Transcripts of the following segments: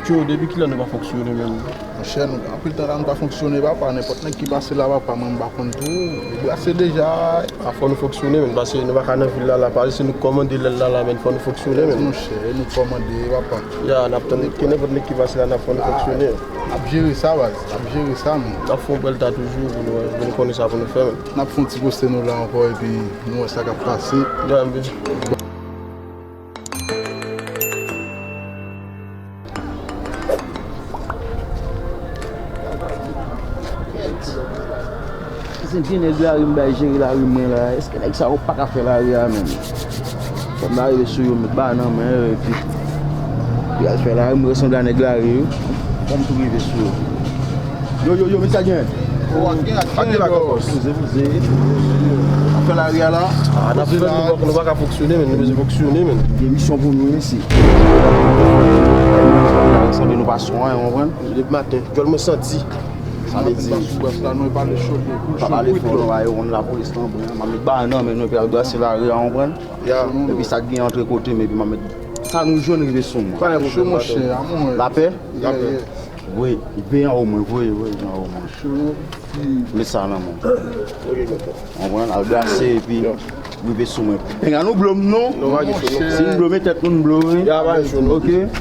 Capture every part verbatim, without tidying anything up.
Tjo, depi kilè nou pa fonksyone menm? Monchè, nou gen anpil tan la nou pa fonksyone, papa. Nenpòt nèg ki pase la, papa, mwen m pa konn tou. Nou brase deja. A fò nou fonksyone menm, paske nou pa ka nan vil la, la, pale se nou k kòmande lè l la, la, menm fò nou fonksyone menm. Monchè, nou kòmande, papa. Ya, n ap tann ke nenpòt nèg ki pase la, n ap fò nou fonksyone. N ap jere sa, baz. N ap jere sa, men. N ap fè yon bèl ta toujou pou nou, pou nou konnen sa pou nou fè menm. N ap fè yon ti poste nou la ankò, epi nou wè sa k ap pase. Ya, men. Se vye nèg lari m bay jere lari mwen la. Èske nèg sa yo pa ka fè lari a menm? Fò m ta rive sou yo, met ba nan men yo, epi, epi al fè lari, m resanble a nèg lari yo. Fò m tou rive sou yo. Yo, yo, yo, men sa gen. Ak de la kòkòs. Poze, poze. Ap fè lari a la. Ah, n ap fè, nou pa, nou pa ka fonksyone, men nou bezwen fonksyone, men. Gen misyon pou nou, mesye. Sanble nou pa sou anyen, w konprann? Depi maten, djòl mwen santi. Sa vle di, pa pale fò, nou pa yo konn lapolis lan, bon, m ap met ba nan men nou, epi al brase lari a, w konprann? Epi sa k gen antre kote m, epi m ap met sa nou jwenn rive sou mwen. Cho, monchè, amon. Lapè? Lapè. Voye, voye anwo mwen, voye, voye anwo mwen. Met sa nan men w. Konprann? Al brase epi rive sou mwen. Penga nou blo m non. Si n blo men tèt nou, n blo wi. Ok.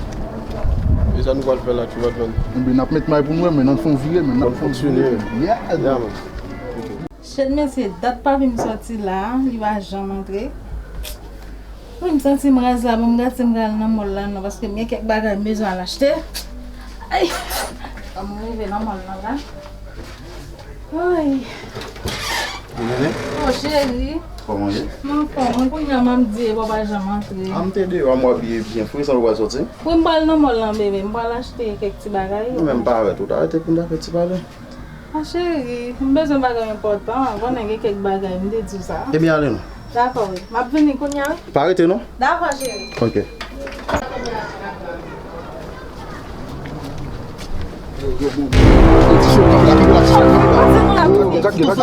E sa nou pral fè la, ti patwon? Ebyen, n ap met may pou nou, men n ap fè yon vire, men n ap fè yon vire. Yeah, man. Shit, mesye, dat papi m sòti la, li pa janm antre. Wi, m santi m raz la, bon, m gade si m ka al nan mòl la non, paske m gen kèk bagay m bezwen al achte. Ay! An m rive nan mòl la la. Ay! Ou rele? Oh, cheri. Kòman ye? M anfòm, wi, kounye a m ap di, e papa janm antre. A m te deyò, m w abiye byen fre, sa w pral sòti? Wi, m pral nan mòl lan, bebe, m pral achte kèk ti bagay. Non, men m parèt, ou ta rete pou n ta fè ti pale. A cheri, m bezwen bagay enpòtan, konnen gen kèk bagay, m te di w sa. Ebyen, ale non. Dakò, wi. M ap vini kounye a, wi. Pa rete, non. Dakò, cheri. Ok. Toufe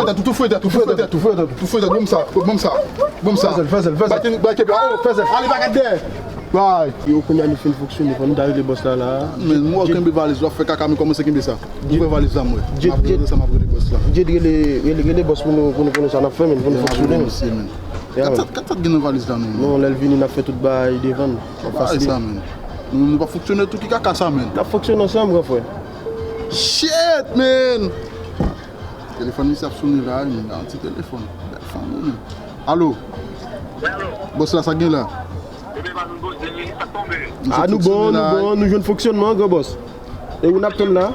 tèt, toufe tèt, toufe tèt, toufe tèt, toufe tèt, toufe tèt, ban m sa, ban m sa, ban m sa. Fè zèl, fè zèl, fè zèl. Bay tèt, bay tèt, oh, fè zèl. Ale, bagay dèyè. Bay. Yo, kounye a nou fin fonksyone, fò nou ta rele bòs la, la. Men, m wè w kenbe valiz, w ap fè kaka, men kòmanse kenbe sa. Ouvè valiz la, m wè. M ap rele sa, m ap rele bòs la. Djed, rele, rele, rele bòs pou nou, pou nou konnen sa n ap fè, men, pou nou fonksyone, men. Mesye, men. Kat sa k gen nan valiz la, non, men? Non, lè l vini, n ap fè tout bagay devan l. Bagay sa, men. Nou, nou pa fonksyone tou, ki kaka sa, men? N ap fonksyone ansanm, gran frè. Shit, man! Telefòn misye ap sone la, yon ti telefòn. Bèl fanmi, men. Alo? Bòs la, sa k gen la? A, nou bon, nou bon, nou jwenn fonksyònman, gran bòs. E ou n ap tann la?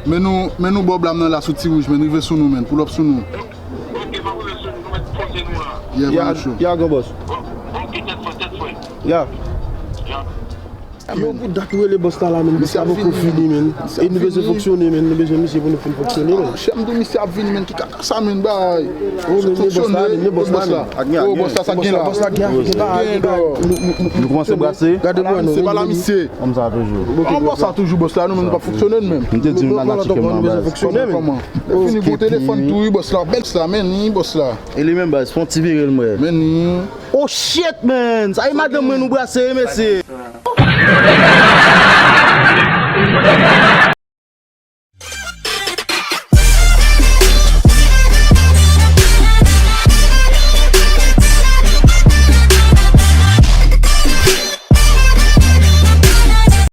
Men nou, men nou bò blam nan la sou Ti Wouj, men rive sou nou, men. Pull up sou nou. Ya, ya, gran bòs. Ya. Yo, pou dat ou rele bòs la la, men, bòs la poko fini, men. E nou bezwen fonksyone, men, nou bezwen misye pou nou fin fonksyone, men. Chèf m di w misye ap vini, men, ki kaka sa, men, bay. Oh, men, men bòs la, men, men bòs la, men. Oh, bòs la, sa gen la? Bòs la gen, gen bagay, gen bagay. Nou kòmanse brase. Gade bò nou. Se pa la misye. Kòmsa toujou. An bòs la toujou, bòs la, nou menm nou pa fonksyone nou menm. M te di nou n al nan tcheke m nan baz. Kòman, kòman? Fini gwo telefòn tou, wi, bòs la. Bèl sa, men, ni bòs la. E li menm baz, fon ti vire l, m wè. Men, ni. Oh shit, man! Sa e madanm mwen nou brase, mesye.